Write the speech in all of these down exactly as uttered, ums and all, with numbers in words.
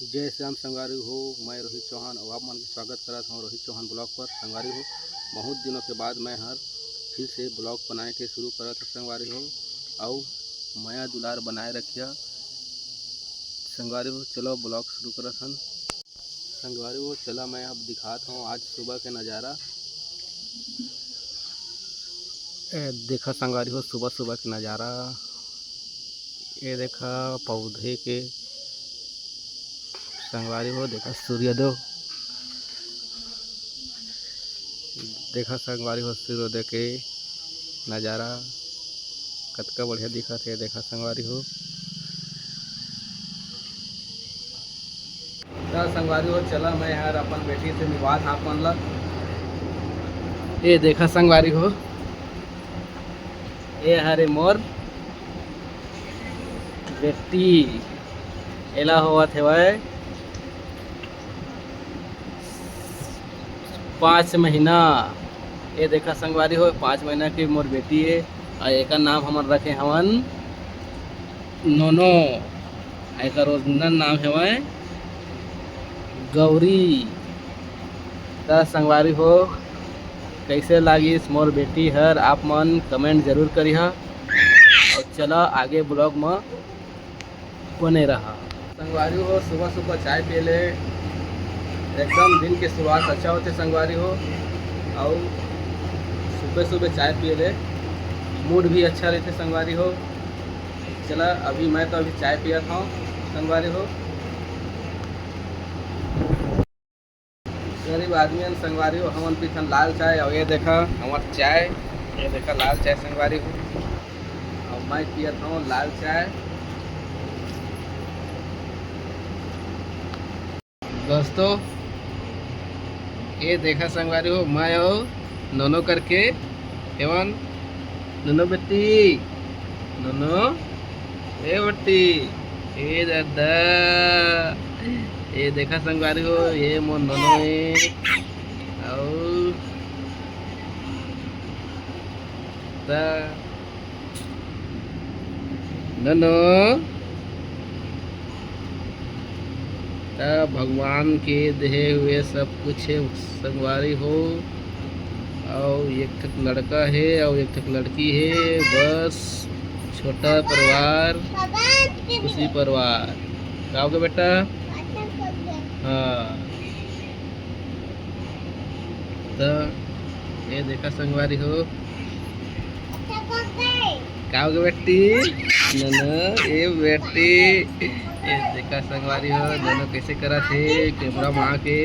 जय श्री राम संगवारी हो, मैं रोहित चौहान अउ आप मन के स्वागत करत हूँ रोहित चौहान ब्लॉग पर। संगवारी हो, बहुत दिनों के बाद मैं हर फिर से ब्लॉग बनाए के शुरू करत हूँ संगवारी हो, अउ मया दुलार बनाए रखिया संगवारी हो। चलो ब्लॉग शुरू करत हन संगवारी हो। चला मैं अब दिखात हूँ आज सुबह के नज़ारा। ए, देखा संगवारी हो, सुबह सुबह के नज़ारा। ये देखा पौधे के संगवारी हो, देखा सूर्योदय, देखा संगवारी हो सूर्योदय के नज़ारा कतका बढ़िया दिखत हे। देखा संगवारी हो, त संगवारी हो, चला मैं हर अपन बेटी से मिलवात हां अपन ला। ये देखा संगवारी हो, ये हरे मोर बेटी, एला होवत हेवय पाँच महीना। ये देखा संगवारी हो, पाँच महीना के मोर बेटी हे, अउ एकर नाम हमन रखे हवन नोनो। एकर ओरिजिनल नाम हेवय गौरी। त संगवारी हो, कइसे लागिस मोर बेटी हर, आप मन कमेंट जरूर करिहा। अउ चला आगे ब्लॉग म बने रहा। संगवारी हो, सुबह सुबह चाय पिए ले एकदम दिन के शुरुआत अच्छा होथे संगवारी हो, अउ सुबह सुबह चाय पिए ले मूड भी अच्छा रहथे संगवारी हो। चला, अभी मैं तो अभी चाय पियत हूँ संगवारी हो। गरीब आदमी हन संगवारी हो, हमन पीथन लाल चाय। अउ ये देखा हमर चाय, ये देखा लाल चाय संगवारी हो, अउ मैं पियत हूँ लाल चाय। दोस्तों, ये देखा संगवारी हो, मैं अउ नोनो करके एवन नोनो बेटी, नोनो, ए बेटी, ए दादा, ये देखा संगवारी हो, ये मोर नोनो हे। अउ त नोनो, त भगवान के देहे हुए सब कुछ हे संगवारी हो। अउ एक ठक लड़का हे अउ एक ठक लड़की हे, बस छोटा परिवार, खुशी परिवार। का होगे बेटा? हाँ, त ये देखा संगवारी हो, का होगे बेटी? नोनो, ए बेटी, ये देखा संगवारी हो, नोनो कैसे करत हे कैमरा में आके।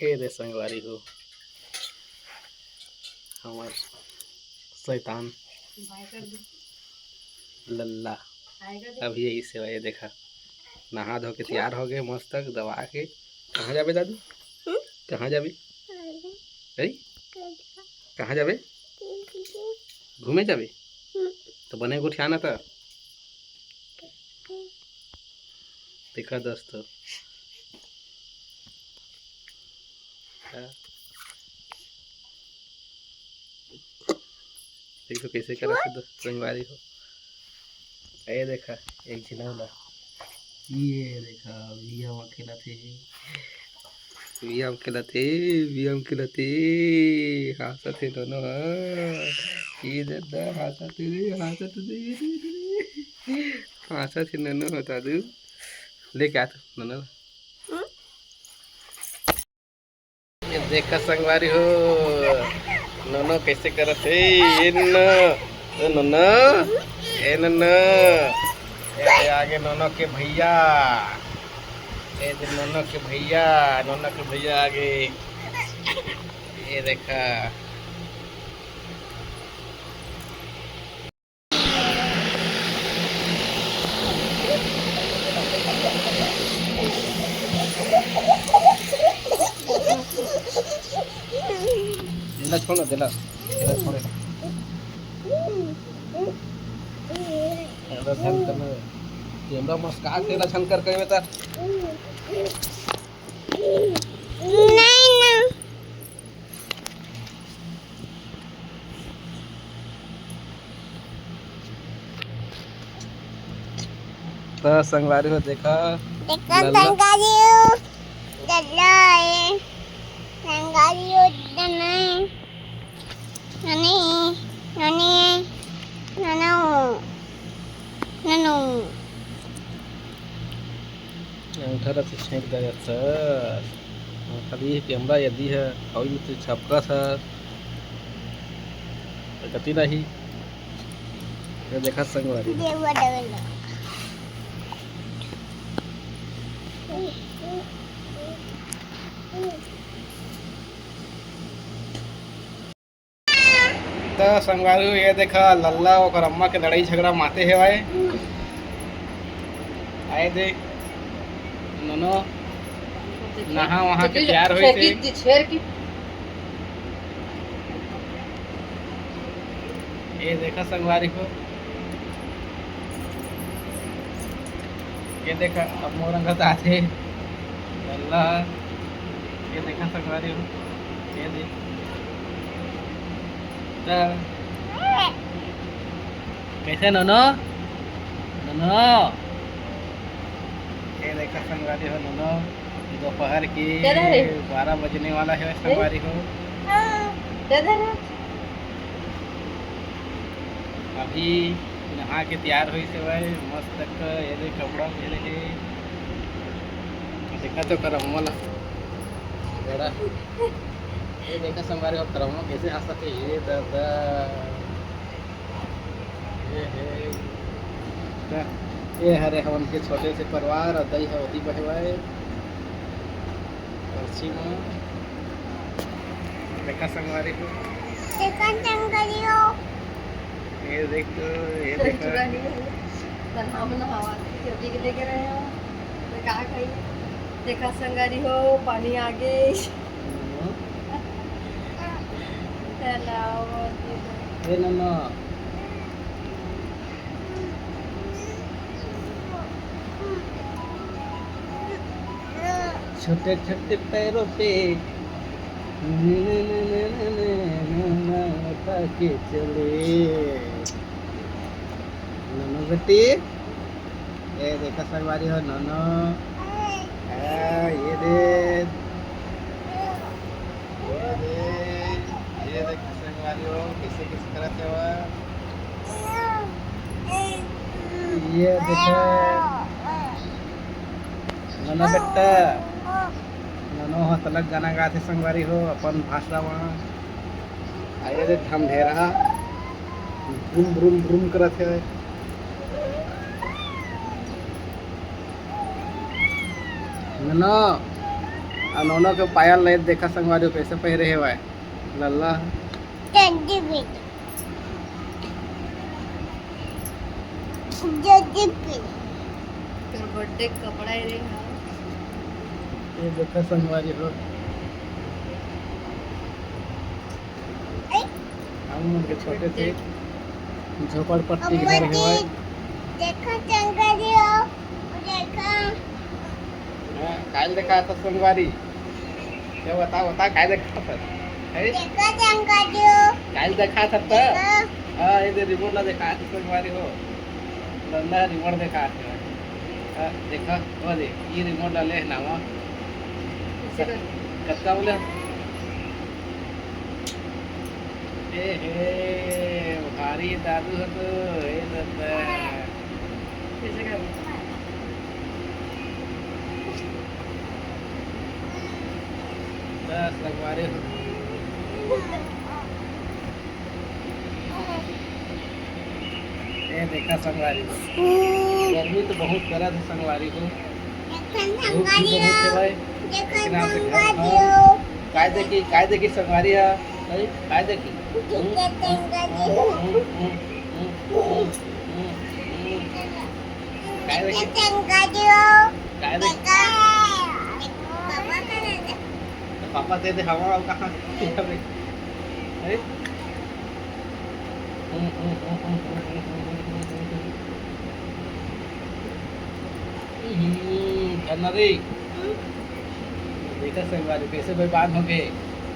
ए दे संगवारी हो, हमर शैतान लल्ला अभी यही सेवा, ये देखा, नहा धो के तैयार हो गए मस्त दबा के। कहाँ जाबे दादू? कहाँ जाबे? अरे, कहाँ जाबे? घूमे जाबे? तो बने गोठियाना त। देखा दोस्तों, हाँ। देख तो कैसे करा थे दोस्त संगवारी हो। ए देखा, एक झिना वाला। ये देखा, भैया वहाँ खेला थे। भैया हम खेला थे, भैया हम खेला थे। हंसा थे दोनों, हाँ। ये दादा, हंसा थे रे, हंसा थे रे, ये दे, ये दे। हंसा थे दोनों, बता दू। लेके आ तू, दोनों। ये देखा संगवारी हो, नोनो कैसे करत हे। ये नोनो, ए नोनो, ए नोनो, ये आगे नोनो के भैया, ये दे नोनो के भैया, नोनो के भैया आगे। ये देखा। देला छोड़ ना, देला, देला छोड़े। कैमरा झन कर, कैमरा मस्का के ला झन कर कहे त। नहीं ना। त संगवारी हो, देखा, देखा लल्ला। संगवारी हो, लल्ला है। संगवारी हो, नने, नने, नने, ननो, ननो। अंगठा ला से छेंक दे सर। खाली ये कैमरा यदि है, अउ ये तो छपका सर। गति नहीं। ये देखा संगवारी। देवा डबल। त संगवारी हो, ये देखा लल्ला ओकर अम्मा के लड़ाई झगड़ा माते हेवय। आए दे नोनो नहा वहा के तैयार होइस हे। ये देखा संगवारी हो, ये देखा, अब मोर अंगत आथे। अल्लाह, ये देखा संगवारी हो, ये देख। त कैसे नोनो? नोनो। ये देखा संगवारी हो, नोनो। दोपहर के बारह बजने वाला है संगवारी हो। अभी नहा के तैयार होइस हवय, मस्त तक ये दे कपड़ा पहने हे। देखा तो करमवा ला बड़ा, ये देखा संगवारी हो, करमवा कैसे हंसत हे, ये दादा, ये हे। ये हरे हमन के छोटे से परिवार, अउ दई ह ओती बहे हुआ है। पर्ची में देखा संगवारी हो। देखा संगवारी हो। ये देख तो, ये देखा। चुरा नहीं है। तनहा में नहावा के अभी के लेके रहे हो। तो का खाई? देखा संगवारी हो, पानी आ गए। हम्म। चला, वो चीज़। ए नन्ना। छोटे छोटे पैरों पे नन्ना उठा के चले। नन्ना बेटी, ये देखा संगवारी हो, नन्ना। हाँ, ये दे। ये दे, ये देख संगवारी हो, कैसे कैसे करत हे वो। ये देखो, नोनो बेटा, नोनो ह तलक गाना गाथे संगवारी हो, अपन भाषा मा। आ ये दे ढमढेरहा, ब्रुम ब्रुम ब्रुम करत हे। नोनो, आ नोनो के पायल ले देखा संगवारी हो, कैसे पहिरे हेवय। लल्ला। जल्दी पीना। जल्दी पीना। तोर बर्थडे के कपड़ा ही रहे, हाँ। ये देखा संगवारी हो। ए? हम उनके छोटे से झोपड़पट्टी के घर अम्मा जी, हेवय। देखा संगवारी हो, देखा। हाँ, काल देखा था संगवारी। क्या बता, बता, काय देखात हस? हैं? देखा संगवारी हो। काय देखात हस त? देखा। हाँ, ये दे रिमोट ला देखात हस संगवारी हो। नन्ना रिमोट देखात हे। हाँ, देखा, वो दे, ये रिमोट ला ले नावा। कतका बोले? ए हे, भारी दादू ह तो, ए दादा। कैसे कर? बस लगवा रहे हो। ये देखा संगवारी हो। गर्मी तो बहुत करत हे संगवारी हो। धूप भी बहुत हे भाई। लेकिन आप घर हो। काय देखी, काय देखी संगवारी है? भाई, काय देखी? काय देखी? काय देखी? पापा दे दे हवा कहाँ? अरे? हम्म, हम्म, हम्म। देखा संगवारी कैसे बेईमान हो गए।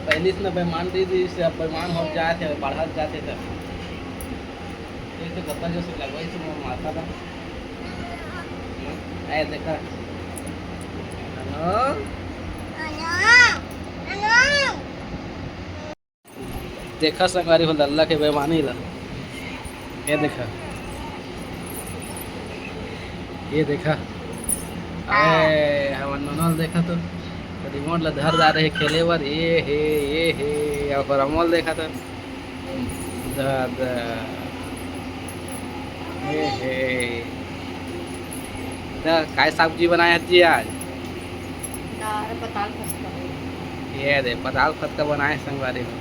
पहले से न बेईमान दे दी, से अब बेईमान हो जाते, बढ़त जाते। तो ये तो गद्दा जो से लगवाई से माथा था। ए देखा। हेलो। देखा संगवारी हो लल्ला के बेईमानी ला। ये देखा, ये देखा। अरे हमर नोनल देखा तो रिमोट ला धर जा रहे खेले बर। ये हे, ये हे। और अमोल देखा तो दादा। ए हे। त काय सब्जी बनाए हस जी आज? दाल, पताल फटका। ये दे, पताल फटका बनाए संगवारी हो।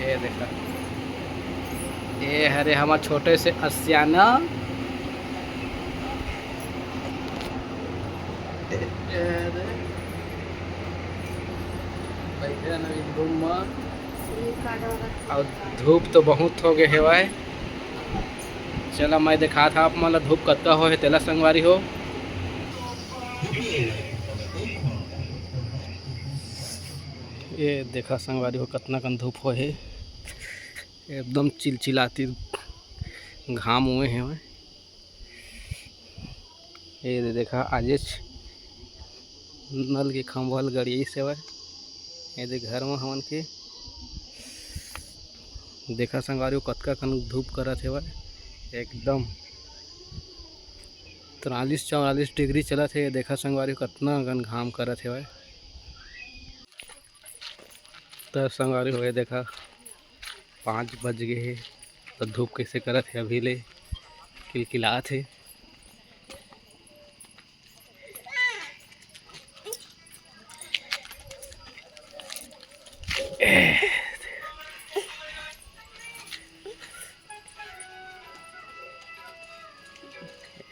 ये देखा। ये हरे हमर छोटे से असियाना। ए, ए दे। बैठे न एक रूम में। अउ धूप तो बहुत हो गए हेवय। चला मैं दिखात हव आप मन ला धूप कतका होहे तेला संगवारी हो। ये देखा संगवारी हो कतना कन धूप होहे। एकदम चिलचिलाती घाम उए हेवय। ये दे देखा आजेच नल के खंभा ल गड़ियाइस हेवय। ये दे घर म हमन के देखा संगवारी हो कतका कन धूप करत हेवय। एकदम तिरालीस चौवालीस डिग्री चलत हे। देखा संगवारी हो कतना कन घाम करत हेवय। त संगवारी हो ये देखा पाँच बज गए हे। त धूप कैसे करत हे अभी ले किलकिलात हे।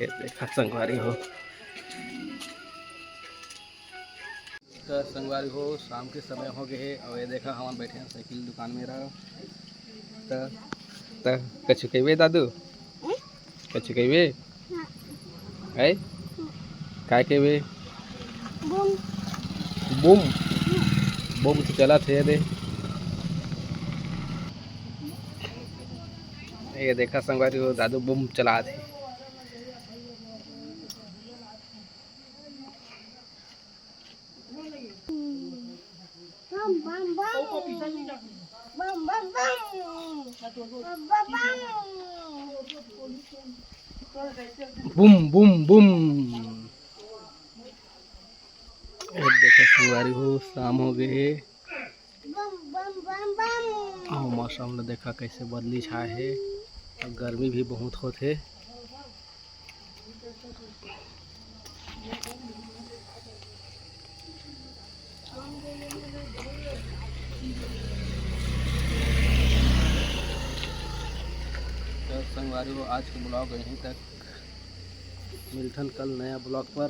ये देखा संगवारी हो। त संगवारी हो शाम के समय हो गए हे अउ ये देखा हमन बैठे हैं साइकिल दुकान में रहा। त त कछु कहिबे दादू? कछु कहिबे? है? काय कहिबे? बूम। बूम। बूम तो चलत हे दे। ये देखा संगवारी हो दादू बूम चलात हे। Bomb bomb bomb. Bomb bomb bomb. Bomb bomb bomb. Boom boom boom. अब देखो संगवारी हो शाम हो गए हे। Bomb bomb bomb bomb. अउ मौसम ल देखा कैसे बदली छाए हे। अउ गर्मी भी बहुत होत हे। तो संगवारी हो आज के ब्लॉग यहीं तक। मिलथन कल नया ब्लॉग पर।